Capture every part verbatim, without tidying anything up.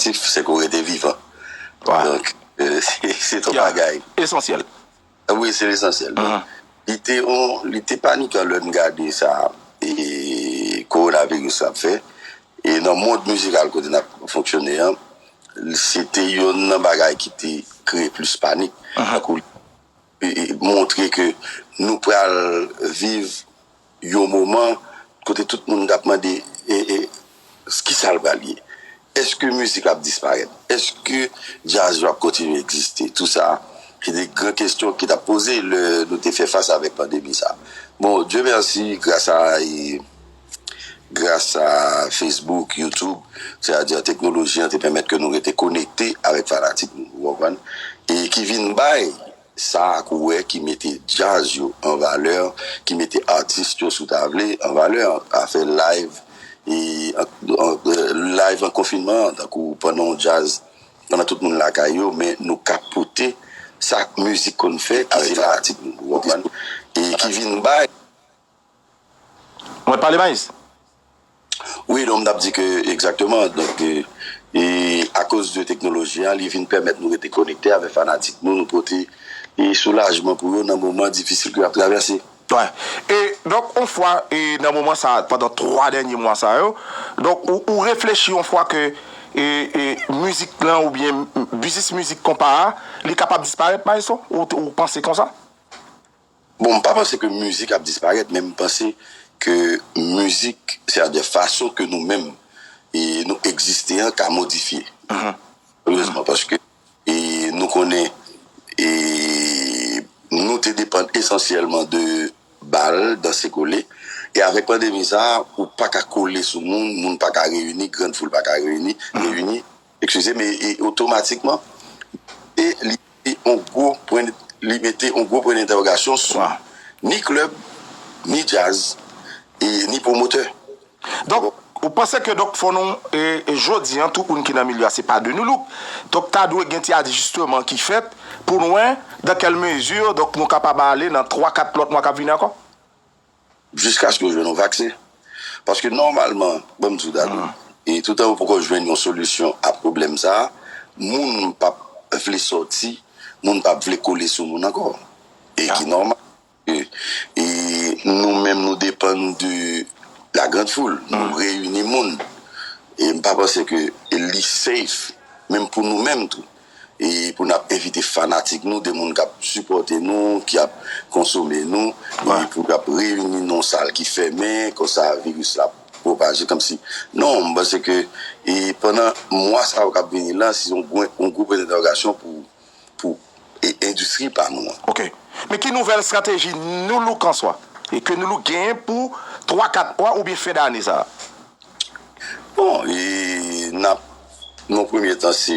Objektif, se ke w rete vivan. Donk, se yon bagay esansyèl. Wi, se lesansyèl. Donk, li te, li te panikan lè n gade sa e kowonaviris la ap fè. E nan mond mizikal kote n ap fonksyone an, se te youn nan bagay ki te kreye plis panik. Tankou e, e, montre ke nou pral viv yon moman kote tout moun t ap mande, e, e, ki sa l pral ye? Èske mizik la ap disparèt? Èske djaz yo ap kontinye egziste? Tou sa, se de gran kesyon ki t ap poze lè nou te fè fas avèk pandemi sa. Bon, Dye mèsi, gras a, e, gras a Facebook, YouTube, sètadi teknoloji an te pèmèt ke nou rete konekte avèk fanatik nou, ou konprann? E ki vin bay sa ke w wè ki mete djaz yo an valè, ki mete atis yo, si w ta vle, an valè, afè live, e, an, an, live an konfinman an, tankou pandan yon djaz, pandan tout moun lakay yo, men nou ka pote sa mizik konn fè, ki se fanatik nou, ou konprann? E ki vin bay Mwen pale, Maes? Wi, non, m t ap di ke, egzakteman, donk, e, e, akoz de teknoloji a, li vin pèmèt nou rete konekte avèk fanatik nou, nou pote, e, soulajman pou yo nan moman difisil ke y ap travèse. Wi. E, donk, yon fwa, e, nan moman sa, pandan twa dènye mwa sa yo, donk, ou, ou reflechi yon fwa ke, e, e, mizik lan oubyen biznis mizik konpa a, li kapab disparèt, Maestro? Ou, ou panse konsa? Bon, m pa panse ke mizik ap disparèt, men m panse ke mizik, sètadi fason ke nou menm, e, nou egziste an ka modifye. Erezman, paske, e, nou konnen, e, nou te depann esansyèlman de bal, danse kole. E avèk pandemi sa a, ou pa ka kole sou moun, moun pa ka reyini, grann foul pa ka reyini, reyini, eskize m, e, e otomatikman, e li mete yon gwo pwen, li mete yon gwo pwen dentèwogasyon sou ni klèb, ni djaz, e ni pwomotè. Donk, ou panse ke donk fò nou, e, e jodi an, tout moun ki nan milye a, se pa de Nu Look. Donk, ta dwe gen ti ajisteman ki fèt pou n wè dans quelle mesure, donk, nou kapab ale nan twa, kat lòt mwa k ap vini ankò? Jiskaske yo jwenn yon vaksen. Paske nòmalman, ban m di w, Dadou, e toutan yo poko jwenn yon solisyon a pwoblèm sa a, moun p ap vle sòti, moun p ap vle kole sou moun ankò. E ki nòmal. E, e nou menm, nou depann de la grande foule. Nou reyini moun. E m pa panse ke li safe, menm pou nou menm tou. E pou n ap envite fanatik nou, de moun k ap sipòte nou, ki ap konsome nou, e pou n ap reyini nan yon sal ki fèmen, konsa viris la pwopaje, kòmsi. Non, m panse ke, e pandan mwa sa yo k ap vini la, se yon gwo, yon gwo pwen dentèwogasyon pou, pou, e, endistri pa nou an. Ok. Men ki nouvèl estrateji Nu Look an swa, e ke Nu Look genyen pou twa, kat mwa oubyen fen dane sa a? Bon, e n ap, nan premye tan, se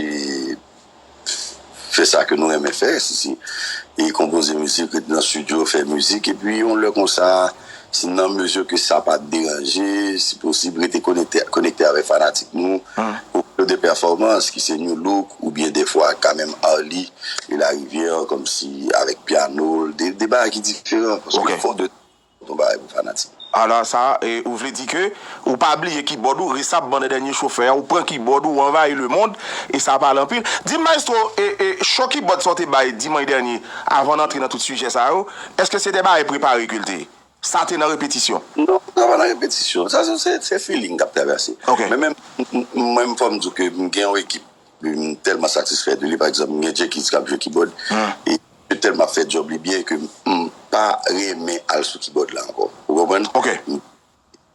fè sa ke nou renmen fè, si, si, e konpoze mizik, rete nan estidyo, fè mizik, epi yon lè konsa, si nan mezi ke sa pa deranje, si posib, rete konekte, konekte avèk fanatik nou, ou de pèfòmans, ki se Nu Look, oubyen defwa, kanmenm Arly, e Larivière, kòmsi avèk pyano, de, de bagay ki diferan, paske fò de yon bagay pou fanatik. Alò sa, e, ou vle di ke ou pa bliye kibòd ou, resap ban dènye chofè a, ou pran kibòd ou, ou anvayi lemonn, e sa pale anpil. Di m, Maestro, e, e, cho kibòd sa w te bay dimanch dènye, avan n antre nan tout sijè sa yo, èske se de bagay prepare ke l te ye? Sa te nan repetisyon? Non, sa pa nan repetisyon. Sa se, se, se feeling k ap travèse. Ok. Men menm, m, m, mwen, fò m di w ke m gen yon ekip. M tèlman satisfè de li. Pa egzanp, m gen Jenkins k ap jwe kibòd. E misye tèlman ap fè djòb li byen ke m pa renmen al sou kibòd la ankò. Ou konprann? Ok. M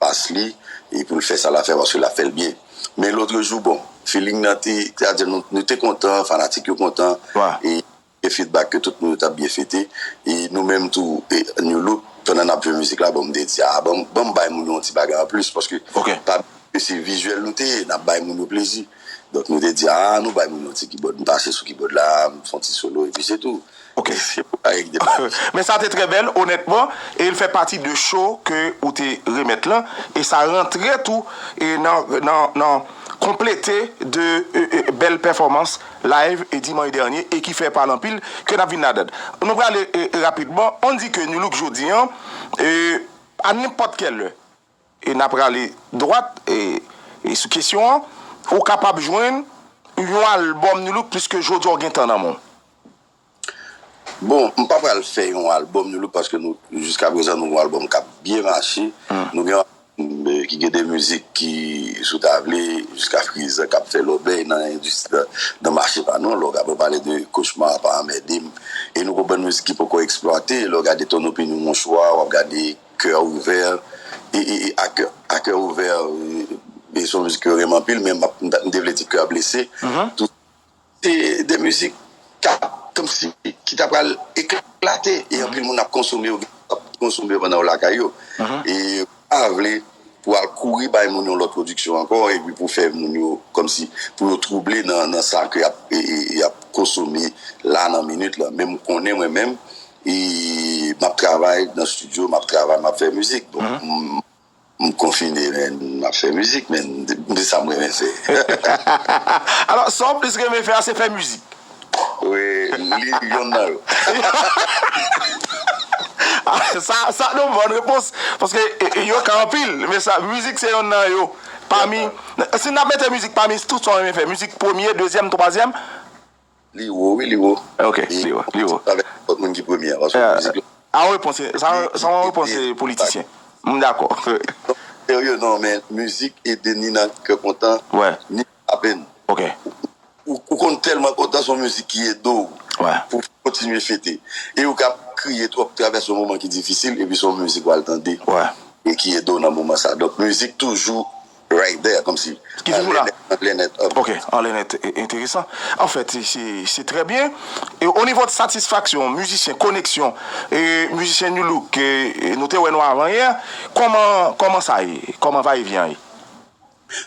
pas li, e pou l fè sa l ap fè, paske l ap fè l byen. Men lòt jou, bon, feeling nan te, sètadi nou, nou te kontan, fanatik yo kontan, e, e feedback ke tout moun yo t ap byen fete. E nou menm tou, e, Nu Look, pandan n ap jwe mizik la, bon, m te di, a, ban m, ban m bay moun yo yon ti bagay anplis, paske pa ke se vizyèl nou te ye, n ap bay moun yo plezi. Donk, nou te di, a, nou bay moun yo ti kibòd, m pase sou kibòd la, m fè yon ti solo, epi se tou. Ok. Se pou bagay ki te pase. Men sa te trè bèl, onètman, e l fè pati de cho ke ou te remèt lan, e sa rantre tou, e nan, nan, nan konplete de, e, e, bèl pèfòmans live, e dimanch dènye, e ki fè pale anpil, ke n ap vin ladan. Nou prale, e, e, rapidman, on di ke Nu Look jodi an, e, a nenpòt kèl lè, e n ap prale dwat, e, e sou kesyon an, ou kapab jwenn yon albòm Nu Look, piske jodi a w gen tan nan men w? Bon, m pa pral fè yon albòm Nu Look paske nou, jiska prezan, nou gen yon albòm k ap byen mache. Nou gen yon albòm, eh, ki gen de mizik ki, si w ta vle, jiska prezan, k ap fè lòbèy nan endistri, nan mache pa nou. Lè w ka pale de Kochma, Pa Anmède M. E nou gen yon bann mizik ki poko eksplwate. Lè w gade Ton Opinion Mon Choix, w ap gade Cœur Ouvert. E, e, e, A Cœur, A Cœur Ouvert, e, e se yon mizik ke yo renmen anpil, men m ap, m ta, m te vle di Cœur Blessé. Tout Se de mizik k ap, kòmsi, ki ta pral eklate, e anpil moun ap konsome yo, ap konsome yo pandan yo lakay yo. E pa vle pou al kouri bay moun yon lòt pwodiksyon ankò, epi pou fè moun yo, kòmsi, pou yo twouble nan, nan sa ke y ap, e, e, y ap konsome la nan minit la. Men m konnen mwen menm, e m ap travay nan estidyo, m ap travay, m ap fè mizik. Bon, m, M konfine, men, m ap fè mizik, men, m se sa m renmen fè. Alò, sa w plis renmen fè a, se fè mizik? Wi, li yonn nan yo. Sa, sa, non, bòn repons. Paske, e, e, yo ka anpil, men sa, mizik se yonn nan yo. Pami, si n ap mete mizik pami tout sa w renmen fè, mizik premye, dezyèm, twazyèm, Li wo, wi, li wo. Ok, li wo, li wo. Avèk nenpòt moun ki premye a, paske mizik la. A, yon repons, sa, sa yon repons politisyen. M dakò. Serye, non, men mizik ede ni nan kè kontan, ni lapenn. Ok. Ou, ou konn tèlman kontan, se yon mizik ki ede w pou kontinye fete. E ou ka kriye twòp, travèse yon moman ki difisil, epi se yon mizik w al tande. E ki ede w nan moman sa. Donk, mizik toujou right there, kòmsi. Ki toujou la. Anlè nèt, anlè nèt, up. Ok, anlè nèt, e, enteresan. Anfèt, se, se, se trè byen. E o nivo de satisfaksyon, mizisyen, koneksyon, e mizisyen Nu Look, e, e nou te wè nou avan yè, kòman, kòman sa ye? Kòman va e vyan ye?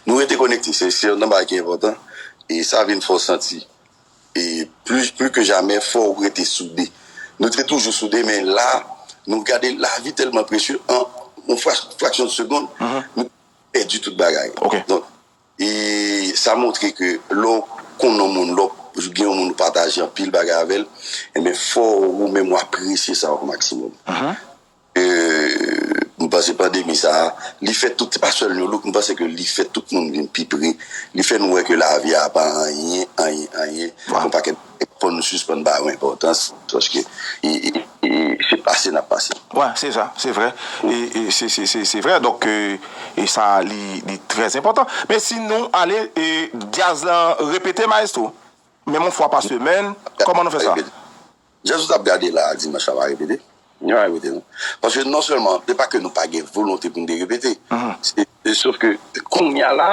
Nou rete konekte, se, se yon bagay ki enpòtan. E sa vin fè w santi, e plis, plis ke jamè, fò w rete soude. Nou te toujou soude, men la, nou gade lavi tèlman presye, an yon fra-, fraksyon de segonn, nou pèdi tout bagay. Donk, e sa montre ke lè w konn yon moun, lè w gen yon moun ou pataje anpil bagay avè l, enben, fò ou menm ou apresye sa o maksimòm. E, m panse pandemi sa a, li fè tout, se pa sèl Nu Look, m panse ke li fè tout moun vin pi pre. Li fè nou wè ke lavi a pa anyen, anyen, anyen. Yon pakèt, fò nou sispann ba yo enpòtans, paske, e, e, e, se pase n ap pase. Wi, se sa, se vrè. E, e se, se, se, se vrè. Donk, e, e sa, li, li trè enpòtan. Men si nou ale, e, djaz lan repete, maestro? Menm yon fwa pa semèn, kòman nou fè sa? Djaz ou t ap gade la a dimanch la pa repete? Li pa repete, non. Paske non sèlman, se pa ke nou pa gen volonte pou n te repete. Se, se sof ke kounye a la,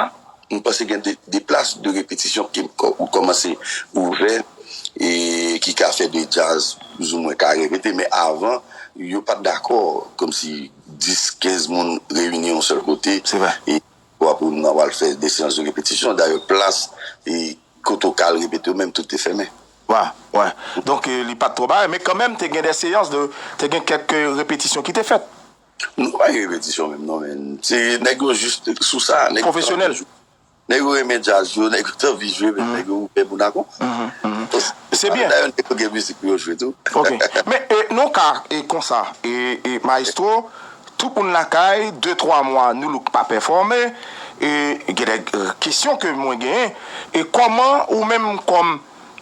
m panse gen de, de plas de repetisyon ki kò-, ou kòmanse ouvè e ki ka fè de djaz plizoumwen ka repete. Men avan, yo pa t dakò, kòmsi dis, kenz moun reyini yon sèl kote. Se vrè. E w ap, w al fè de seyans de repetisyon. Dayè, plas e kote w ka al repete yo menm, tout te fèmen. Wi, wi. Donk, e, li pa t twò bagay, men kanmenm, te gen de seyans de, te gen kèk, e, repetisyon ki te fèt. Nou pa gen repetisyon menm, non, men. Se nèg yo jis sou sa, nèg yo pwofesyonèl. Nèg yo renmen djaz yo, nèg yo t anvi jwe, men nèg yo ouvè boudakon. Se byen. Dayè, nèg yo gen mizik pou yo jwe tou. Ok. Men, e, nou ka, e, konsa, e, e, maestro, tout moun lakay, de, twa mwa, Nu Look pa pèfòme, e, gen de, e, kesyon ke mwen genyen, e kòman ou menm kòm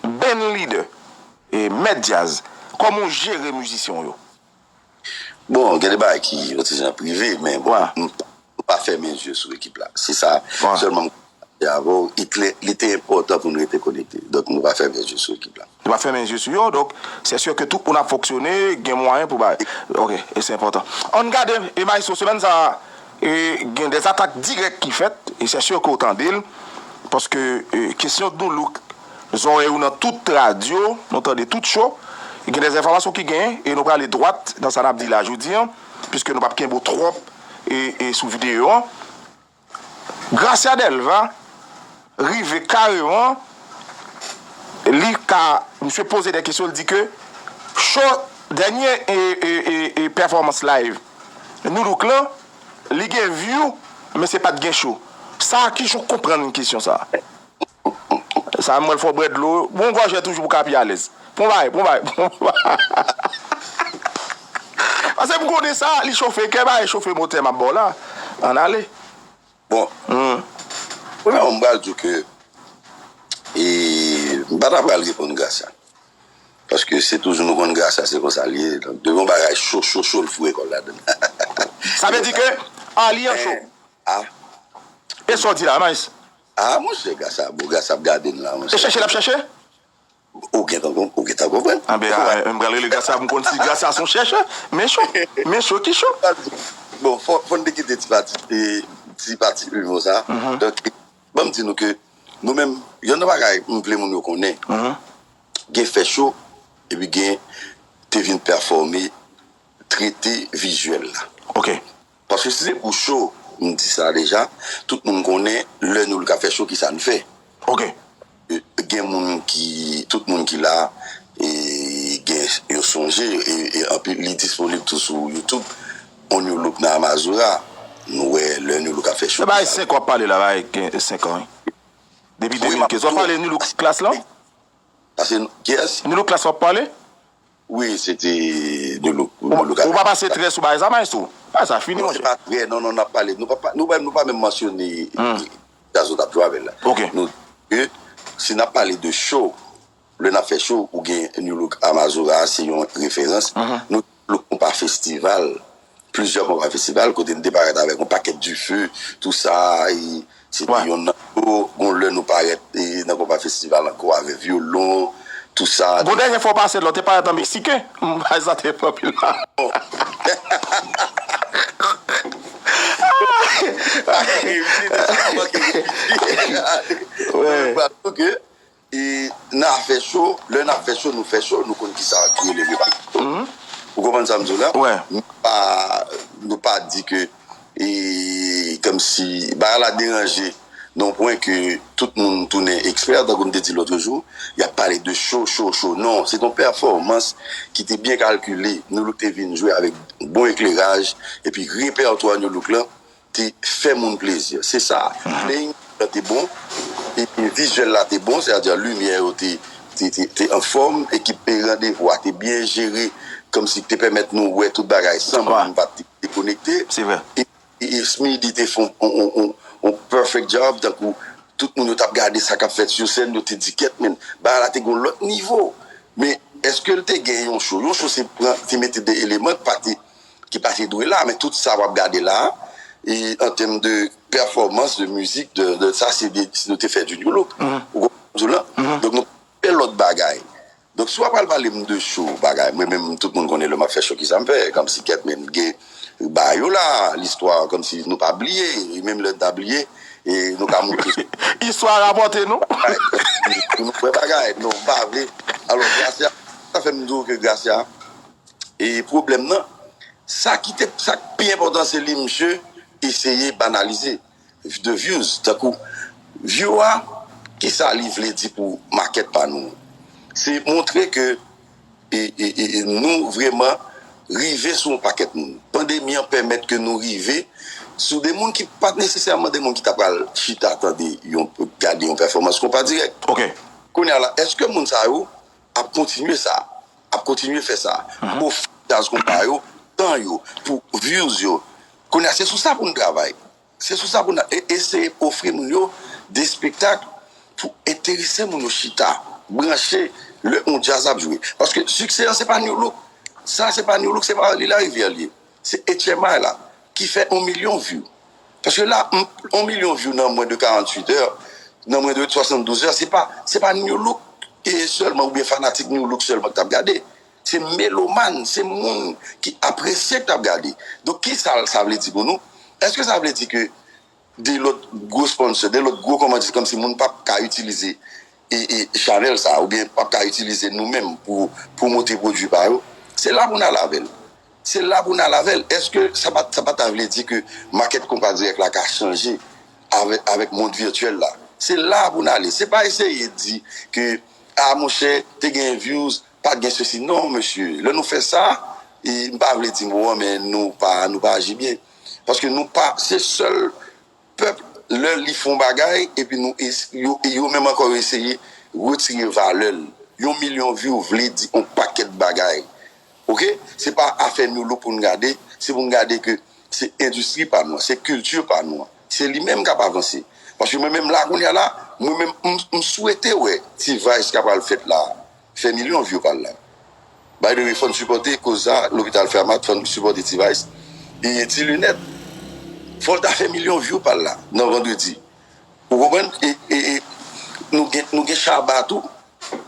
band leader, e, mèt djaz, kòman w jere mizisyen w yo? Bon, gen de bagay ki yon ti jan prive, men bon, m, m pa fèmen je sou ekip la. Se sa sèlman m di avè w, li te, li te enpòtan pou n rete konekte. Donk, nou pa fèmen je sou ekip la. Nou pa fèmen je sou yo, donk, se si ke tout moun ap fonksyone, gen mwayen pou bay. Ok, e se enpòtan. Ann gade, e maestro, semèn sa a, e gen de atak dirèk ki fèt, e se si ke w tande l, paske, e, kesyon Nu Look, zòrèy ou nan tout radyo, nou tande tout show, e gen de enfòmasyon ki genyen, e nou prale dwat nan sa n ap di la jodi a, piske nou p ap kenbe w twòp, e, e sou videyo a. Gracia Delva rive kareman, li ka, misye poze de kesyon, li di ke show, dènye, e, e, e, e, pèfòmans live Nu Look lan, li gen view, men se pa t gen show. Sa, kijan w konprann kesyon sa? Sa, mwen, fò bwè dlo. Bon, gòjè toujou pou ka pi alèz. Pran bagay, pran bagay, pran bagay. Pase m konnen sa, li chofe, kè bagay chofe motè m ap ba w la. Ann ale. Bon. Premyèman, m pral di w ke, E m pa ta pral reponn Gracia. Paske se toujou nou konn Gracia, se konsa l ye. Donk, depi yon bagay cho, cho, cho, l foure kò l ladan l. Sa vle di ke Arly an cho. A, E sa w di la, Maes? A, monchè, Gracia, bon, Gracia ap gade n la, monchè. E chèche l ap chèche? Ou gentan konprann, ou gentan konprann. Anben, a, m pral rele Gracia pou m konn si Gracia se yon chèchè. Men cho, men cho ki cho. Bon, fò, fò n te kite ti pati, e, ti pati ivo sa. Donk, ban m di nou ke nou menm, yon nan bagay m vle moun yo konnen, gen fè cho, epi gen te vin pèfòme, trete vizyèl la. Ok. Paske si se pou cho, m di sa deja, tout moun konnen lè nou ka fè cho, kisa n fè. Ok. E, gen moun ki, tout moun ki la, e, gen, yo sonje, e, e anpil, li disponib tou sou YouTube. On New Look nan Amazura, nou wè lè New Look ap fè cho. Sa bay senk w ap pale la, bay senk an, wi. Depi de mil kenz. W ap pale New Look Class lan? Paske, kiyès? New Look Class w ap pale? Wi, se te New Look. Ou pa pase trè sou bagay sa, maestro? Bagay sa fini, monchè. Non, se pa trè, non, non, n ap pale. Nou pa, nou pa, nou pa menm mansyone Djazz ou t ap jwe avè l la. Ok. Nou, ke, si n ap pale de cho, lè n ap fè cho, ou gen New Look Amazura, se yon referans. Nou, Look konpa festival, plizyè konpa festival, kote n te parèt avèk yon pakèt dife, tou sa, e, se te yon nan yo, gon lè nou parèt, e, nan konpa festival ankò avèk vyolon, tou sa. Gon dènye fwa w pase la, w te parèt an meksiken. Bagay sa te fè anpil la. Ok. E, n a fè cho, lè n ap fè cho, nou fè cho, nou konn kisa ki rele repatriye. Ou konprann sa m di w la? Nou pa, nou pa di ke, e, kòmsi, bagay la deranje nan yon pwen ke tout moun tounen ekspè, tankou m te di lòt jou, y ap pale de cho, cho, cho. Non, se te yon pèfòmans ki te byen kalkile. New Look te vin jwe avèk bon ekleraj, epi repètwa New Look lan, te fè moun plezi. Se sa. Playing la te bon, e vizyèl la te bon, sètadi limyè yo te, te, te, te anfòm, ekip e randevou a te byen jere, kòmsi te pèmèt nou wè tout bagay san moun pa te dekonekte. Se vre. E, e, e Smithy te fè yon, yon, yon, yon perfect job, tankou tout moun yo t ap gade sa k ap fèt sou sèn, yo te di, "Kèt, men, bagay la te gen yon lòt nivo." Men, èske l te gen yon cho? Yon cho se pran, se mete de eleman k pa te ki pa te dwe la, men tout sa w ap gade la, e an tèm de pèfòmans, de mizik, de, de sa, se de, si nou te fè du New Look. Ou konprann sa m di w la? Donk, nou fè lòt bagay. Donk, si w ap al pale m de cho, bagay, mwen menm, tout moun konnen lè m ap fè cho, kisa m fè, kòmsi kèt, men m gen ba yo la, listwa, kòmsi nou pa bliye, e menm lè n ta bliye, e nou ka montre. Istwa rapòte nou. Pou nou fè bagay, non, m pa vle. Alò, Gracia, sa fè m di w ke Gracia, e pwoblèm nan, sa ki te, sa k pi enpòtan, se li, misye eseye banalize de views. Tankou, view a, kisa li vle di pou makèt pa nou? Se montre ke, e, e, e, e nou vrèman rive sou yon pakèt moun. Pandemi an pèmèt ke nou rive sou de moun ki pa t nesesèman de moun ki ta pral chita tande yon, gade yon pèfòmans konpa dirèk. Ok. Kounye a la, èske moun sa yo ap kontinye sa, ap kontinye fè sa, ofri djaz konpa yo tan yo, pou views yo? Kounye a, se sou sa pou n travay. Se sou sa pou n e- eseye ofri moun yo de espektak pou enterese moun yo chita, branche lè yon djaz ap jwe. Paske siksè an, se pa New Look. Sa, se pa New Look, se pa Arly Larivière li ye. Se H M I la, ki fè yon milyon view. Paske la, yon milyon view nan mwens de karanntuit è, nan mwens de swasanndouz è, se pa, se pa New Look e sèlman, oubyen fanatik New Look sèlman ki t ap gade. Se melomàn, se moun ki apresye k t ap gade. Donk, kisa sa vle di pou nou? Èske sa vle di ke de lòt gwo sponsor, de lòt gwo, kòman di, kòmsi moun p ap ka itilize e, e chanèl sa, oubyen p ap ka itilize nou menm pou pwomote pwodui pa yo? Se la pou n al avè l. Se la pou n al avè l. Èske sa pa, sa pa ta vle di ke makèt konpa dirèk la ka chanje avèk, avèk mond vityèl la? Se la pou n ale. Se pa eseye di ke, a, monchè, te gen views, pa t gen sesi. Non, mesye, lè nou fè sa, e m pa vle di mo an, men nou pa, nou pa aji byen. Paske nou pa, se sèl pèp, lè li fè yon bagay, epi nou es- yo, yo menm ankò yo eseye retire valè l. Yon milyon view vle di yon pakèt bagay. Ok? Se pa afè New Look pou n gade, se pou n gade ke se endistri pa nou an, se kilti pa nou an. Se li menm k ap avanse. Paske mwen menm la kounye a la, mwen menm m, m swete wè T-Vice k ap pral fèt la, fè milyon view pa l la. By the way, fò n sipòte koz sa, lopital Fermat, fò n sipòte T-Vice. E Ti Linèt, fò l ta fè milyon view pa l la, nan vandredi. Ou konprann? E, e, e nou gen, nou gen Shabba tou,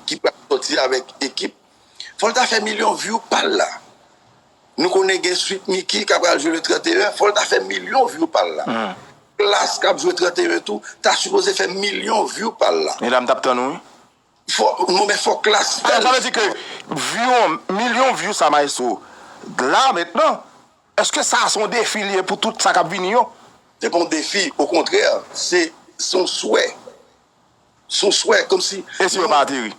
ki pral sòti avèk ekip. Fò l ta fè milyon view pa l la. Nou konnen gen Sweet Micky k ap pral jwe le trannteyen, fò l ta fè milyon view pa l la. Klass k ap jwe trannteyen tou, ta sipoze fè milyon view pa l la. E la m t ap tann ou, wi. Fò, non, men fò Klass fè l. Sa vle di ke view, milyon view sa, maestro, la mentnan, èske sa se yon defi li ye pou tout sa k ap vini yo? Se pa yon defi, okontrè, se, se yon swè. Se yon swè, kòmsi. E si yo pa ateri?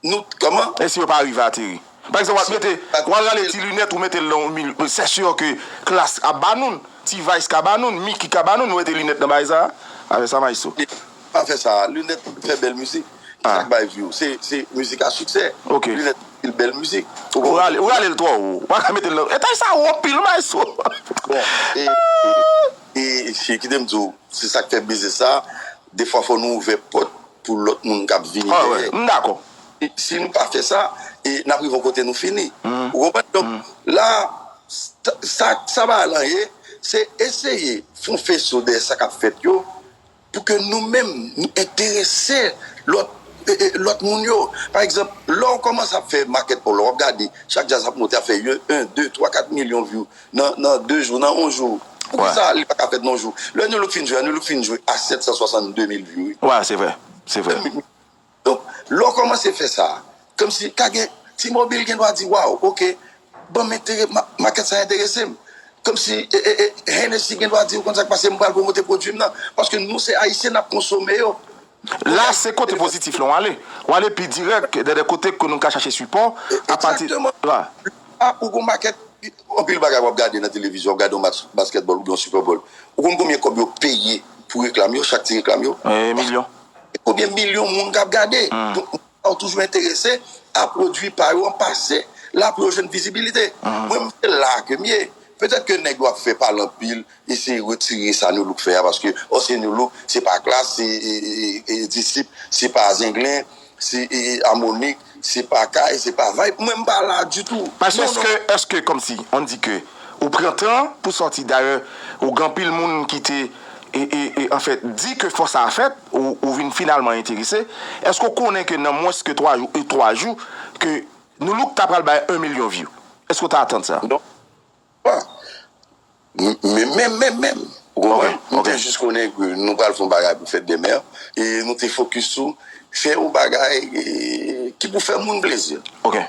Nou, kòman? E si yo pa rive ateri? Pa egzanp, w ap mete, w al rale Ti Linèt, ou mete l nan yon milyon, se si ke Klass ap ba nou l, T-Vice ka ba nou l, Micky ka ba nou l, nou mete Linèt nan bagay sa a? Avè sa, maestro. Pa fè sa, Linèt fè bèl mizik. Sa k bay view, se, se mizik a siksè. Linèt anpil bèl mizik. Ou rale, ou rale l twò wo. Ou pa ka mete l nan. Etay sa wo anpil, maestro. Bon, e, e, e, e, kite m di w, se sa k fè biznis sa, defwa fò nou ouvè pòt pou lòt moun k ap vini dèyè. M dakò. Si, si nou pa fè sa, e n ap rive yon kote nou fini. Ou konprann? Donk, la, sa, sa, sa bagay lan ye, se eseye fè yon feso dèyè sa k ap fèt yo, pou ke nou menm, nou enterese lòt, e, e, lòt moun yo. Pa egzanp, lè w kòmanse ap fè makèt pa w la, w ap gade, chak djaz ap monte ap fè yon, de, twa, kat milyon view nan, nan de jou, nan yon jou. Poukisa li pa ka fèt nan yon jou? Lè Nu Look fin jwe, Nu Look fin jwe a sèt san swasannde mil view, wi. Wi, se vre. Se vre. Donk, lè w kòmanse fè sa, kòmsi ka gen T-Mobile gen dwa di, waw, oke, ban m entere, ma, makèt sa enterese m. Kòmsi, e, e, e, Hennessy gen dwa di, ou konn sa k pase, m pral pwomote pwodui m nan. Paske nou se Ayisyen, n ap konsome yo. La, se kote pozitif lan w ale. W ale pi dirèk, de, de kote ke nou ka chache sipò, apati. Egzakteman. La, ou gon makèt, anpil bagay w ap gade nan televizyon, w ap gade yon match basketball oubyen yon Super Bowl. Ou konn konbyen kòb yo peye pou reklam yo, chak ti reklam yo? E, milyon. E konbyen milyon moun k ap gade? Donk, ou toujou enterese a pwodui pa yo an pase la pou yo jwenn vizibilite. Mwen, m se la ke m ye. Petèt ke nèg yo ap fè pale anpil, eseye retire sa Nu Look fè a, paske, o, se Nu Look, se pa Klass, se, e, e, e, e, Disip, se pa Zenglen, se, e, e, Amonic, se pa Kay, se pa Vayb. Mwen, m pa la ditou. Paske èske, èske kòmsi, on di ke ou pran tan pou sòti, dayè, ou gen anpil moun ki te, e, e, e, anfèt, di ke fò sa fèt, ou, ou vin finalman enterese. Èske ou konnen ke nan mwens ke twa jou, e twa jou, ke Nu Look ta pral bay yon milyon view? Èske ou ta atann sa? Non. Bon. M, men, men, men, men. Ou konprann? Ok, ok. Nou te jis konnen ke nou pral fè yon bagay pou fèt dè mè, e nou te fokis sou fè yon bagay, e, ki pou fè moun plezi. Ok.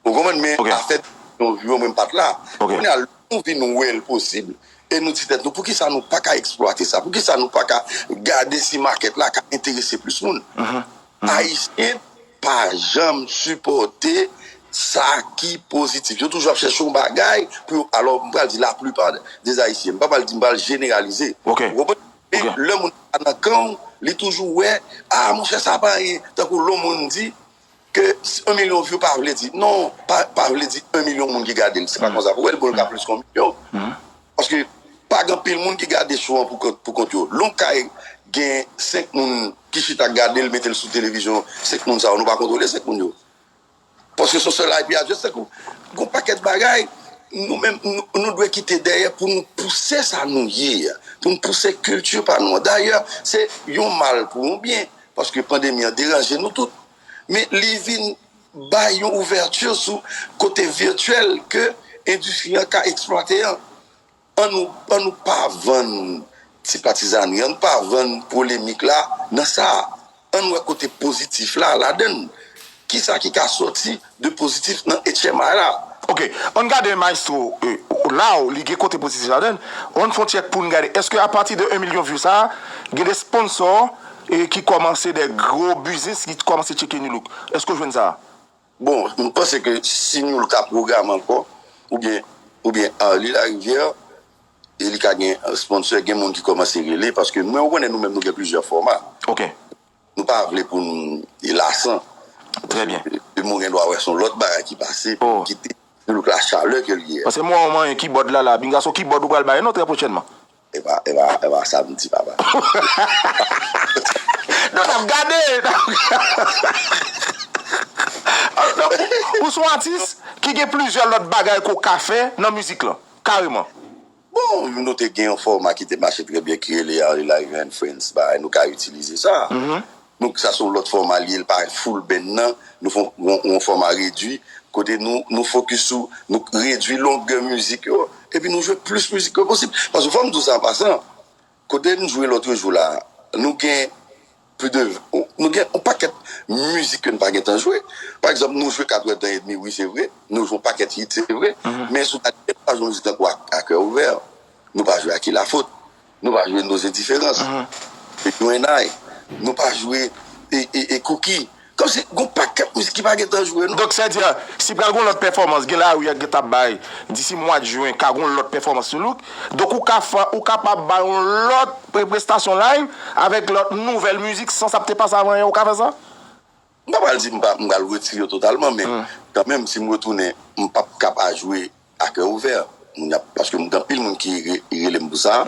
Ou konprann? Men afè yon view, mwen, m pa t la. Ok. Kounye a, lè nou vin wè l posib, e nou di tèt nou, poukisa nou pa ka eksplwate sa? Poukisa nou pa ka gade si makèt la ka enterese plis moun? Ayisyen pa janm sipòte sa ki pozitif. Yo toujou ap chèche yon bagay pou yo, alò, m pral di laplipa dè Ayisyen. M pa pral di, m pral jeneralize. Ok. Ou konprann? Men lè moun pa nan kan w, li toujou wè, a, monchè, sa pa anyen. Tankou lè yon moun di ke yon milyon view pa vle di, non, pa, pa vle di yon milyon moun ki gade l. Se pa konsa pou wè l, bon, l ka plis ke yon milyon. Paske pa gen anpil moun ki gade show an pou kont, pou kont yo. Lè w ka gen senk moun ki chita k gade l, mete l sou televizyon, senk moun sa yo, nou pa kontwole senk moun yo. Paske se yon sèl I P address, tankou, gon pakèt bagay, nou menm, nou, nou dwe kite dèyè pou nou pouse sa nou ye a, pou nou pouse kilti pa nou an. Dayè, se yon mal pou yon byen, paske pandemi an deranje nou tout. Men li vin bay yon ouvèti sou kote vityèl ke endistri an ka eksplwate an. Ann nou, ann nou pa vann ti patizanri, ann nou pa vann polemik la nan sa. Ann wè kote pozitif la ladan l. Kisa ki ka sòti de pozitif nan H M I la? Ok, ann gade maestro, e, la, li gen kote pozitif ladan l. Ann fè yon tchèk pou n gade, èske apati de yon milyon view sa a, gen de sponsò, e, ki kòmanse, de gwo biznis ki kòmanse tcheke Nu Look? Èske w jwenn sa? Bon, m panse ke si Nu Look ka pwograme ankò, oubyen, oubyen Arly Larivière, e li ka gen, e, sponsor, gen moun ki kòmanse rele, paske mwen, ou konnen nou menm, nou gen plizyè fòma. Ok. Nou pa vle pou n, e, lasan. Trè byen. Demen ou gen dwa wè se yon lòt bagay ki pase, pou kite Nu Look la chalè ke l ye a. Paske mwen, mwen, kibòd la, la, pinga se yon kibòd ou pral bay, non, trè pwochènman. E pa, e pa, e pa samdi, papa. Non, n ap gade. Donk, ou, ou se yon atis ki gen plizyè lòt bagay ke w ka fè nan mizik lan, kareman. Bon, nou te gen yon fòma ki te mache trè byen ki rele Arly Larivie and Friends, bagay nou ka itilize sa. Nou, sa se yon lòt fòma li ye, li pa full band nan, nou fè yon, yon, yon fòma redui, kote nou, nou fokis sou, nou redui longè mizik yo, epi nou jwe plis mizik ke posib. Paske fò m di w sa an pasan, kote n jwe lòt jou la, nou gen plis de, nou gen yon pakèt mizik ke n pa gentan jwe. Pa egzanp, nou jwe katrè tan edmi, wi, se vre, nou jwe yon pakèt hit, se vre, men sou ta nou pa jwe mizik tankou A, A kè ouvè, nou pa jwe A ki lafot, nou pa jwe Nos Indifférences, Between I, nou pa jwe e, e, e Cookie. Kòmsi, gon pakèt mizik ki pa gentan jwe, non. Donk, sètadi, si pral gon lòt pèfòmans, gen lari a gentan ap bay, disi mwa jen, ka gon lòt pèfòmans sou louk. Donk, ou ka fè, ou kapab bay yon lòt pre-, prestasyon live avèk lòt nouvèl mizik, san sa p te pase avan yè, ou ka fè sa? M pa pral di m pa, m pral retire yo totalman, men kanmenm, si m retounen, m p ap ka pa jwe A kè ouvè. Moun ap, paske m gen anpil moun ki re-, rele m pou sa.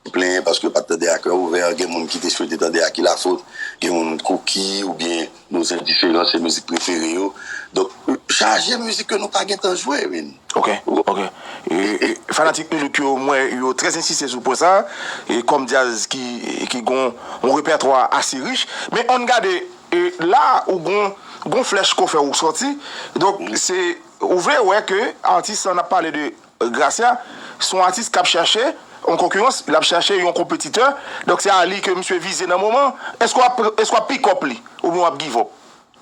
Ki plenyen paske yo pa t tande A kè ouvè, gen moun ki te swete tande A ki lafot, gen moun Cookie oubyen Nos Indifférences se mizik prefere yo. Donk, chaje mizik ke nou pa gentan jwe, men. Ok, ok. E, e, fanatik Nulook yo, m wè yo trè ensiste sou pwen sa, e kòm djaz ki, ki gon yon repètwa ase rich. Men ann gade, e, la ou gon, gon flèch ke w fè ou sòti. Donk, se, ou vle wè ke atis lan, n ap pale de Gracia, se yon atis k ap chèche yon konkirans, l ap chèche yon konpetitè. Donk, se Arly ke misye vize nan moman. Èske w ap, èske w ap pick up li? Oubyen w ap give up?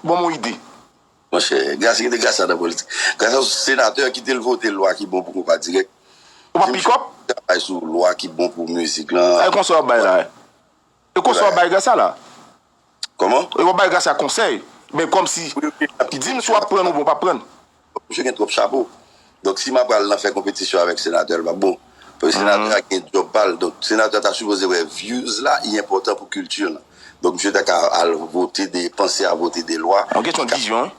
Ban m yon ide. Monchè, Gracia, kite Gracia nan politik. Gracia se senatè, kite l vote lwa ki bon pou konpa dirèk. Ou p ap pick up? Travay sou lwa ki bon pou mizik lan. E konsèy w ap bay la? E konsèy w ap bay Gracia la? Kòman? E w ap bay Gracia konsèy? Men kòmsi, di m si w ap pran l oubyen w p ap pran l. Misye gen twòp chapo. Donk, si m ap pral nan fè konpetisyon avèk senatè, l p ap bon. Paske senatè a gen djòb pa l. Donk, senatè a ta sipoze wè views la, li enpòtan pou kilti lan. Donk, misye ta ka al vote de, panse a vote de lwa. Yon kesyon de vizyon, wi.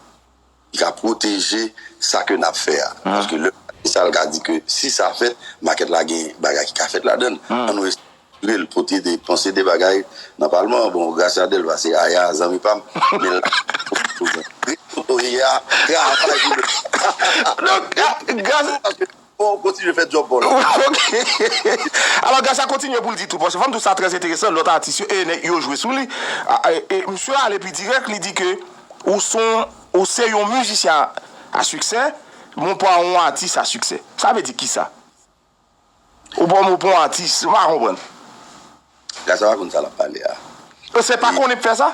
Ki ka pwoteje sa ke n ap fè a. Paske lè sa l ka di ke si sa fèt, makèt la gen bagay ki ka fèt ladan l. Ann nou asire l pote de panse de bagay nan palman an. Bon, Gracia Delva se Aya, zanmi pa m. Men l la, kote w ye a, travay pou nou. Donk, Gracia. Bon, kontinye fè djòb pa w la. Ok. Alò, Gracia kontinye pou l di tou, paske fò m di w sa trè enteresan, lòt atis yo, e nèg yo jwe sou li. A, e, e misye ale pi dirèk, li di ke ou se yon, ou se yon mizisyen a, a siksè, men w pa yon atis a siksè. Sa vle di kisa? Ou pa, ou pa yon atis, m pa konprann. Gracia pa konn sa l ap pale a. Se pa konnen l ap fè sa?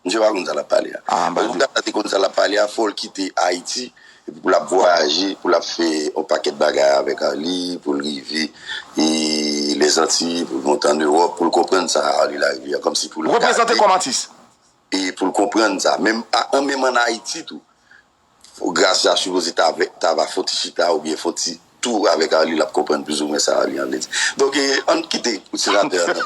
Misye pa konn sa l ap pale a. Pou Gracia te konn sa l ap pale a, fò l kite Ayiti, epi pou l ap vwayaje, pou l ap fè yon pakèt bagay avèk Arly, pou l rive e Lèzantiy, pou l monte ann Ewòp, pou l konprann sa Arly Larivie a, kòmsi pou l gade. Reprezante kòm atis. E pou l konprann sa. Menm, a, an, menm ann Ayiti tou. Gracia sipoze ta, ta va fè yon ti chita oubyen fè yon ti tou avèk Arly, l ap konprann plizoumwen sa Arly an vle di. Donk, e, ann kite senatè an nan.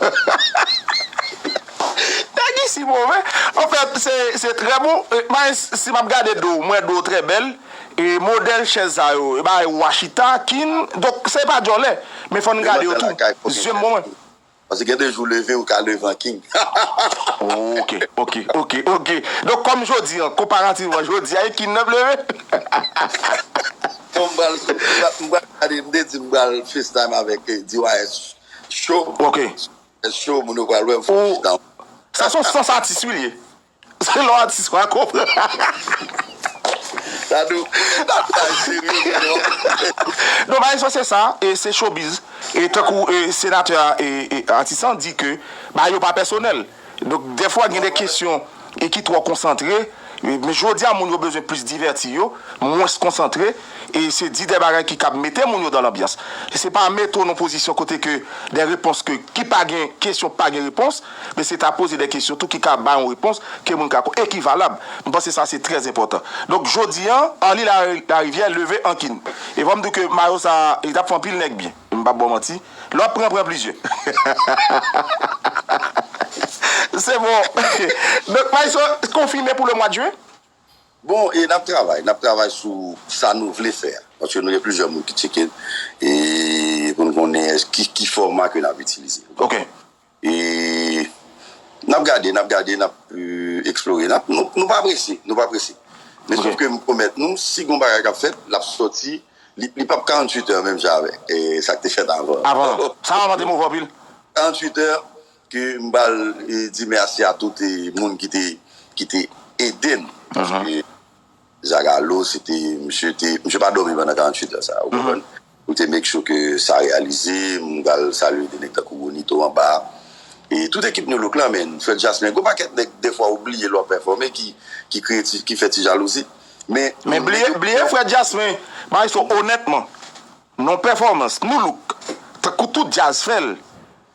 Nèg isi move. Anfèt, se, se trè bon. E, men si m ap gade do w, m wè do w trè bèl. E modèl chèz sa yo, e bagay ou a chita, kin. Donk, se pa djòlè. Men fò n gade yo tou. Zye m bon mwen. Paske gen de jou leve, ou ka leve an king. Ok, ok, ok, ok. Donk, kòm jodi an, konparativman, jodi a, e king nan ap leve? Bon, m pral, m pral, m pral gade, m te di m pral FaceTime avèk, eh, D Y S Show. Ok. Show, moun yo pral wè m fè yon freestyle. Sa se yon sans atis, wi, li ye. Se lè w atis, w a konprann. Dadou, Dadou, pa serye, non. Non, bagay sa, se sa, e se showbiz. E tankou, e, senatè a, e, e, atis lan di ke bagay yo pa pèsonèl. Donk, dèfwa, gen de kesyon e ki twò konsantre. E, men jodi a, moun yo bezwen plis divèti yo, mwens konsantre. E se di de bagay ki kab mete moun yo dan lanbyans. E se pa mete w nan pozisyon kote ke de repons ke, ki pa gen kesyon, pa gen repons. Men se ta poze de kesyon tou ki ka bay yon repons ke moun ka ko-, e ki valab. M panse sa se trè enpòtan. Donk, jodi a, Arly Lari-, Larivière leve an kin. E fò m di w ke mayo sa, li t ap fè anpil nèg byen. M p ap ba w manti. Lè w ap pran, pran plizyè. Se bon. Donk, maestro, konfime pou le mwa de jen? Bon, e n ap travay, n ap travay sou sa nou vle fè a. Paske nou gen plizyè moun ki tcheke n, e pou n konnen Ki, ki fòma ke n ap itilize. Ok. E n ap gade, n ap gade, n ap eksplore. N ap, nou, nou pa prese, nou pa prese. Men sòf ke m pwomèt nou, si gon bagay k ap fèt, l ap sòti, li, li p ap karanntuit è menm jan avèk sa k te fèt avan. Avan. Sa vrèman te move anpil. Karanntuit è ke m pral di mèsi a tout moun ki te, ki te ede n. Paske Zagalo, se te, misye te, misye pa dòmi pandan karanntuit è sa, ou konprann? Ou te make sure ke sa reyalize, m pral salye de nèg tankou Bonito anba. E tout ekip New Look lan, men, Fred Jasmin, gon pakèt nèg, defwa, ou bliye lè w ap pèfòme, ki, ki kreye ti, ki fè ti jalouzi. Men, men bliye, bliye Fred Jasmin, maestro, onètman, non pèfòmans, New Look, tankou tout djaz fè l,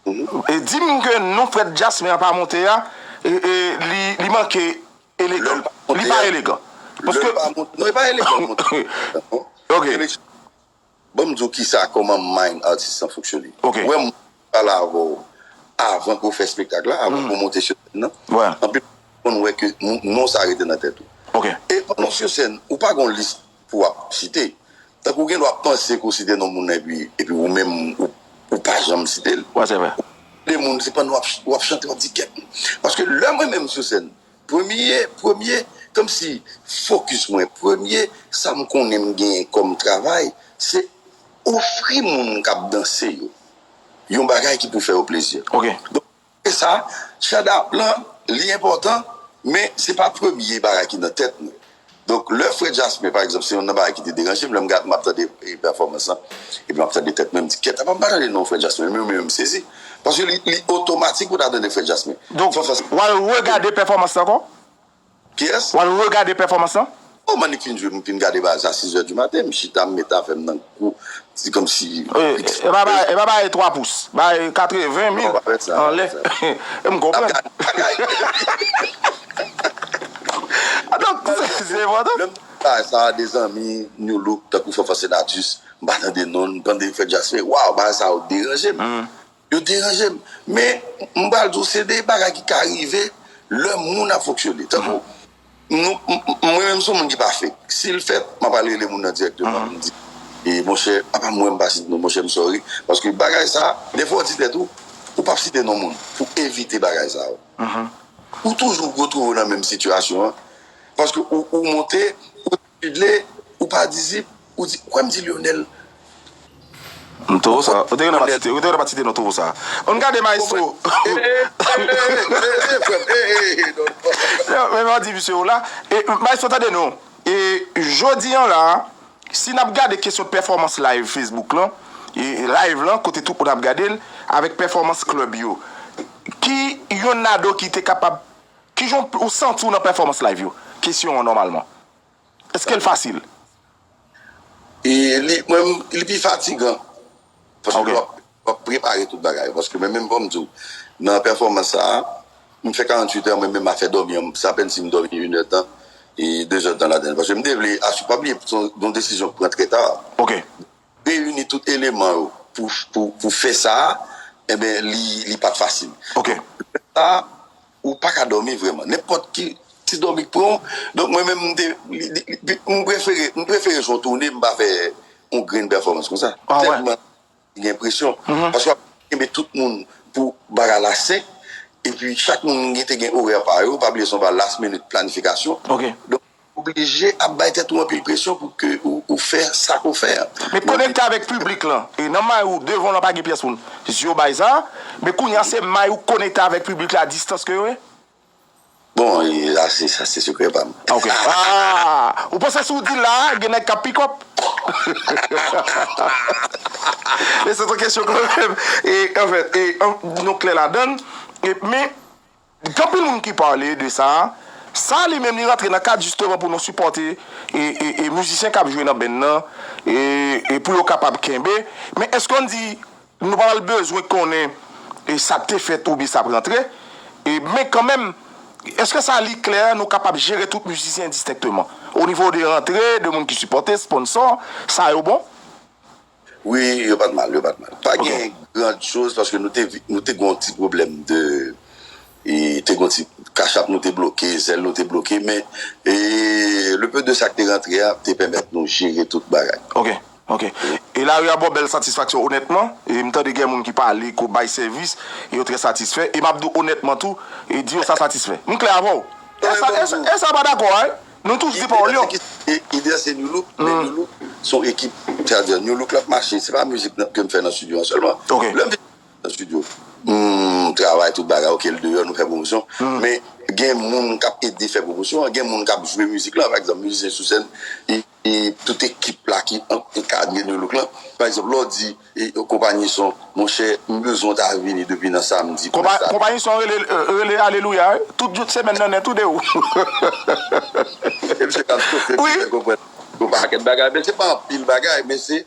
e di m ke non Fred Jasmin an pa monte a, e, e li, li manke elegan. Li pa elegan. Paske. Non, li pa elegan, monte. Ok. Ban m di w kisa, kòman mind atis lan fonksyone. Ok. Ou wè, m pale avè w avan ke w fè espektak la, avan ke w monte sou sèn nan. Anpil moun konn wè ke non sa rete nan tèt ou. Ok. E pandan w sou sèn, ou pa gon lis pou w ap site. Tankou w gen dwa panse ke w site non moun nan, epi, epi ou menm, ou, ou pa janm site l. Wè, se vre. De moun, se pandan w ap, w ap chante, w ap di kèk. Paske lè mwen menm sou sèn, premye, premye, kòmsi fokis mwen, premye, sa m konnen m genyen kòm travay, se ofri moun k ap danse yo yon bagay ki pou fè yo plezi. Ok. Donk, e sa, shut up lan, li enpòtan, men se pa premye bagay ki nan tèt mwen. Donk, lè Fred Jasmin, pa egzanp, se youn nan bagay ki te deranje m, lè m gad, m ap tande, e, pèfòmans lan, epi m ap tande tèt mwen, m di, "Kèt, apa m pa tande non Fred Jasmin?" Men, men, men m sezi. Paske li, li otomatik pou ta tande Fred Jasmin. Donk, w al regade pèfòmans lan ankò? Kiyès? W al regade pèfòmans lan? O, m annik fin jwe, m fin gade bagay sa, sizè di maten, m chita, m met afè m nan kou. Se kòmsi. E, e pa bay, e pa bay twa pous, bay katreven mil anlè. E m konprann. Donk, se, se enpòtan. Lè m bay sa a de zanmi, New Look, tankou Fanfan Senatus, m pa tande non l, m tande Fred Jasmin, waw, bagay sa yo deranje m. Yo deranje m. Men, m pral di w, se de bagay ki ka rive lè moun ap fonksyone. Tankou, nou, m, m, mwen menm, se yon moun ki pa fake. Si l fèt, m ap al rele moun nan dirèkteman, m di, e, monchè, apa mwen m pa site non, monchè, m sorry. Paske bagay sa, defwa w di tèt ou, ou p ap site non moun pou evite bagay sa yo. Ou toujou retwouve w nan menm sitiyasyon an. Paske ou, ou monte, ou Chidle, ou pa dizip, ou di, ou kwè m di Lionel. M toro sa. Ou te gentan pa site, ou te gentan pa site non toro sa. Ann gade maestro. Non, men m ap di misye w la. E, maestro, tande non. E, jodi an la, si n ap gade kesyon pèfòmans live Facebook lan, e, live lan, kote tout moun ap gade l, avèk pèfòmans club yo, ki yonn ladan ki te kapab, ki jan ou santi w nan pèfòmans live yo? Kesyon an nòmalman. Èske l fasil? E li, mwen, li pi fatigan. Paske w ap, w ap prepare tout bagay. Paske mwen menm, ban m di w, nan pèfòmans sa a, m fè karanntuit è, mwen menm, afè dòmi an, se apèn si m dòmi inèdtan e dezèdtan ladan l. Paske m te vle, pa bliye, se yon desizyon k pran trè ta. Ok. Reyini tout eleman yo pou, pou, pou fè sa a, enben, li, li pa t fasil. Ok. Sa, ou pa ka dòmi vrèman. Nenpòt ki ti dòmi k pran w. Donk, mwen menm, m te, li, li, li, m prefere, m prefere jwe yon toune, m pa fè yon grenn pèfòmans konsa. Ah, wè. Tèlman gen presyon. Paske w ap kenbe tout moun pou bagay la senk, epi chak moun gen te gen orè pa yo, pa bliye se yon bagay last minute planifikasyon. Ok. Donk, oblije ap bay tèt ou anpil presyon pou ke ou, ou fè sa ke w fè a. Men konekte avèk piblik lan. E nan may ou, devan w lan pa gen pyès moun. Zye w bay sa. Men kounye a se may ou konekte avèk piblik la a distans ke yo ye? Bon, e, sa se, sa se sekrè pa m. Ah, ok. Ah, ou panse si w di l la, gen nèg k ap pick up? Men se yon kesyon kanmenm. E, anfèt, e, an, nou klè ladan l. E, men, gen anpil moun ki pale de sa. Sa li menm li rantre nan kad jisteman pou nou sipòte e, e, e mizisyen k ap jwe nan band nan e, e pou yo kapab kenbe. Men èske n di nou pa pral bezwen konnen e sa k te fèt oubyen sa ap rantre? E, men kanmenm, èske sa li klè nou kapab jere tout mizisyen distenkteman? O nivo de rantre, de moun ki sipòte, sponsò, sa yo bon? Wi, yo pa t mal, yo pa t mal. Pa gen grann choz, paske nou te, nou te gen yon ti pwoblèm de, e, te gen yon ti Cash App nou te bloke, Zelle nou te bloke, men, e, le peu de sa k te rantre a te pèmèt nou jere tout bagay. Ok, ok. E lari a ba w bèl satisfaksyon, onètman. E m tande gen moun ki pale, ki bay sèvis, e yo trè satisfè. E m ap di w onètman tou, e di yo sa satisfè. M klè avè w. E sa, e sa, e sa pa dakò, wi. Nou tous di pawòl yo. Ide a se New Look, men New Look se yon ekip, sètadi New Look la ap mache, se pa mizik nan- ke m fè nan estidyo an sèlman. Lè m vin nan estidyo, m travay tout bagay, oke, l deyò, nou fè pwomosyon. Men gen moun k ap ede fè pwomosyon an, gen moun k ap jwe mizik la, pa egzanp, mizisyen sou sèn, e, e tout ekip la ki an- ankadre New Look la. Pa egzanp, lè w di e, konpayi son, monchè, m bezwen w ta vini depi nan samdi pou Konpa- mèsaj. Konpayi son rele, rele Alelouya, wi. Tout jout semèn nan nèt, tou de ou. E misye k ap chofe pou fè konprann yon pakèt bagay, men se pa anpil bagay, men se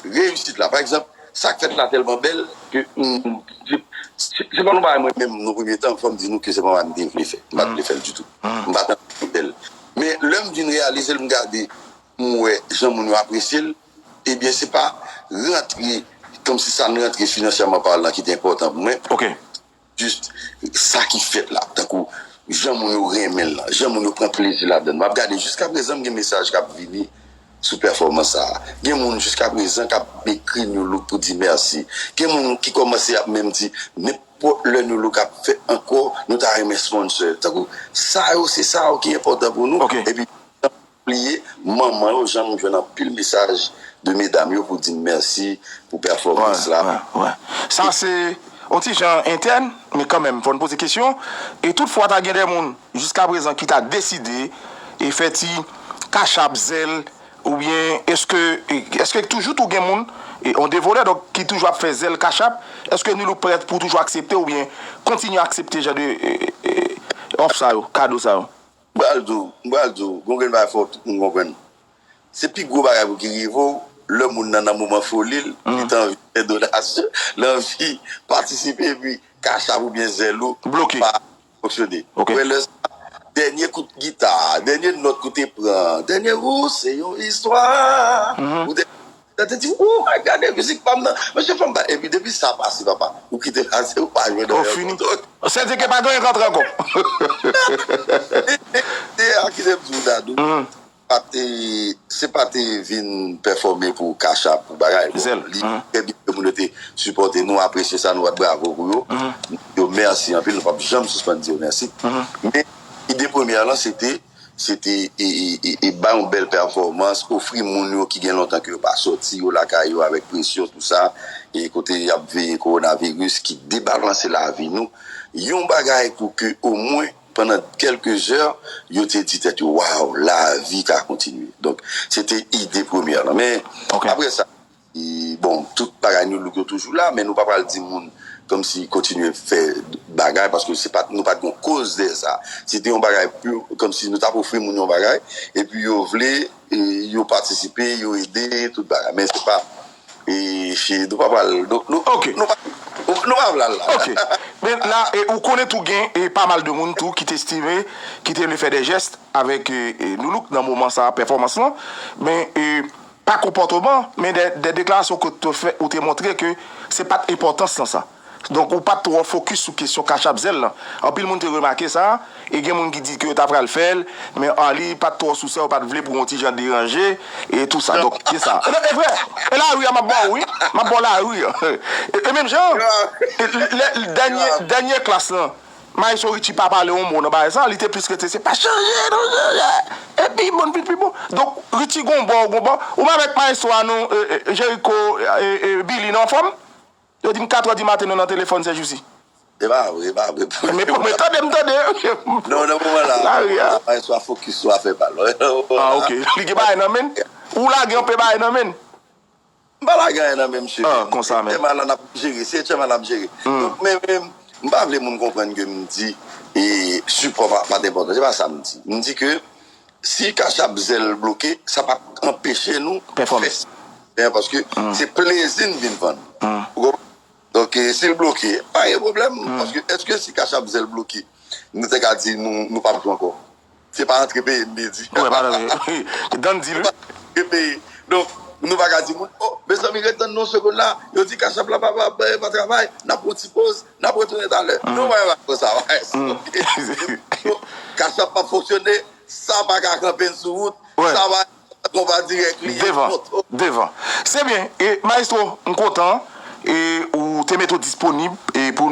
reyisit la. Pa egzanp, sa k fèt la tèlman bèl ke, mm, se se- se pa yon bagay mwen menm, nan premye tan, fò m di nou ke se pa yon bagay m te vle fè. M pa t vle fè l ditou. M pa t anvi fè l. Men lè m vin reyalize l, m gade, m wè jan moun yo apresye l, ebyen, se pa rantre, kòmsi sa n rantre finansyèman palan ki te enpòtan pou mwen. Jis sa ki fèt la, tankou jan moun yo renmen l lan, jan moun yo pran plezi ladan l. M ap gade jiskaprezan, m gen mesaj k ap vini sou pèfòmans sa a. Gen moun jiskaprezan k ap ekri New Look pou di mèsi. Gen moun ki kòmanse ap menm di, nenpòt lè New Look ap fè ankò, nou ta renmen sponsor. Tankou sa yo, se sa yo ki enpòtan pou nou. Epi, bliye, manman yo, jan m jwenn anpil mesaj de medam yo pou di m mèsi pou pèfòmans la. Sa se yon ti jan entèn, men kanmenm, fò n poze kesyon. E toutfwa, ta gen de moun, jiskaprezan, ki ta deside e fè ti kachap, zèl, oubyen èske, èske toujou tou gen moun, e, yon devore, donk, ki toujou ap fè zèl kachap, èske New Look prèt pou toujou aksepte, oubyen kontinye aksepte jan de, e, e, òf sa yo, kado sa yo? M pral di w, m pral di w, gon grenn bagay fò tout moun konprann. Se pi gwo bagay pou ki rive w, lè moun nan nan moman foli l, li ta anvi fè donasyon, li anvi patisipe, epi kachap oubyen zèl ou pa fonksyone. Ou wè lè sa, dènye kout gita, dènye nòt ke w te pran, dènye ou se yon istwa. Ou te Sa te di, "Ou, ay, gade mizik pa m nan. Mesye, fò m ba." Epi depi sa pase, papa, ou kite pase, ou pa jwenn anyen ankò. Sètadi ke pa gen anyen k antre ankò. E, e, e, a, kite m di w, Dadou, pa te, se pa te vin pèfòme pou kachap, pou bagay. Bon, li trè byen ke moun yo te sipòte nou, apresye sa, nou bat bravo pou yo. Yo mèsi anpil, nou p ap janm sispann di yo mèsi. Men, ide premyè lan, se te se te, e, e, e, e bay yon bèl pèfòmans, ofri moun yo ki gen lontan ke yo pa sòti, yo lakay yo avèk presyon, tou sa, e kote y ap veye kowonaviris ki debalanse lavi nou, yon bagay pou ke omwen pandan kèlke zè, yo te di tèt yo, "Waw, lavi ka kontinye." Donk, se te ide premyè lan. Men, apre sa, E, bon, tout bagay New Look yo toujou la, men nou pa pral di moun kòmsi kontinye fè bagay, paske se pa, nou pa t gen koz dèyè sa. Se te yon bagay pi, kòmsi nou t ap ofri moun yon bagay, epi yo vle, e, yo patisipe, yo ede, tout bagay. Men se pa, e, se, nou pa pral, nou, nou, nou pa, nou pa pral la. Ok. Men la, e, ou konnen tou gen, e, pa mal de moun tou ki te estime, ki te vle fè de jès avèk, e, e, New Look nan moman sa, pèfòmans lan. Men, e, pa konpòtman, men de, de deklarasyon ke w te fè, ou te montre ke se pa t enpòtans lan sa. Donk, ou pa t twò fokis sou kesyon kachap zèl lan. Anpil moun te remake sa, e gen moun ki di ke yo ta pral fè l, men Arly pa t twò sou sa, yo pa t vle pou yon ti jan deranje, e tou sa. Donk, se sa. Non, e vre, e lari a m ap ba w, wi. M ap ba w lari a. E, e menm jan, e, lè, dènye, dènye klas lan, Maestro Richie pa pale yon mo nan bagay sa, li te plis rete se pa chanje, non, chanje. Epi bon, vin pi bon. Donk, Richie gon bò, gon bò. Ou menm avèk maestro a nou, e, e, Jericho, e, e, Billy, nou anfòm? Yo di m katrè di maten nou nan telefòn, sè Jousi. E pa vre, e pa vre. Men, men tande m, tande. Non, nan moman la, lari a, maestro a fokis sou afè pa l. Ah, ok. Li gen bagay nan men l? Ou lage yon pe bagay nan men l? M pa lage anyen nan men misye. Ah, konsa menm. Chairman la n ap jere, se chairman la m jere. Donk, men, men, m pa vle moun konprann ke m di, e, sipò pa, pa t enpòtan. Se pa sa m di. M di ke si kachap zèl bloke, sa p ap anpeche nou fè sa. Paske se plezi n vin vann. Ou konprann? Donk, e, si l bloke, pa gen pwoblèm. Paske èske si kachap zèl bloke, nou te ka di nou, nou p ap jwe ankò? Se pa antre peye m te di. Wi, pa antre. Dan di l, wi. Antre peye. Donk, nou pa ka di moun, "O, mezanmi, ret tann nou yon segonn la. Yo di kachap la pa, pa, pa, pa travay. N ap pran ti poz, n ap retounen talè." Non, mwen pa konsa, wè. Donk, kachap pa fonksyone, sa pa ka kanpe n sou wout, sa pa konba dirèk li ye. Devan, devan. Se byen. E, Maestro, m kontan e ou te mete w disponib e pou nou.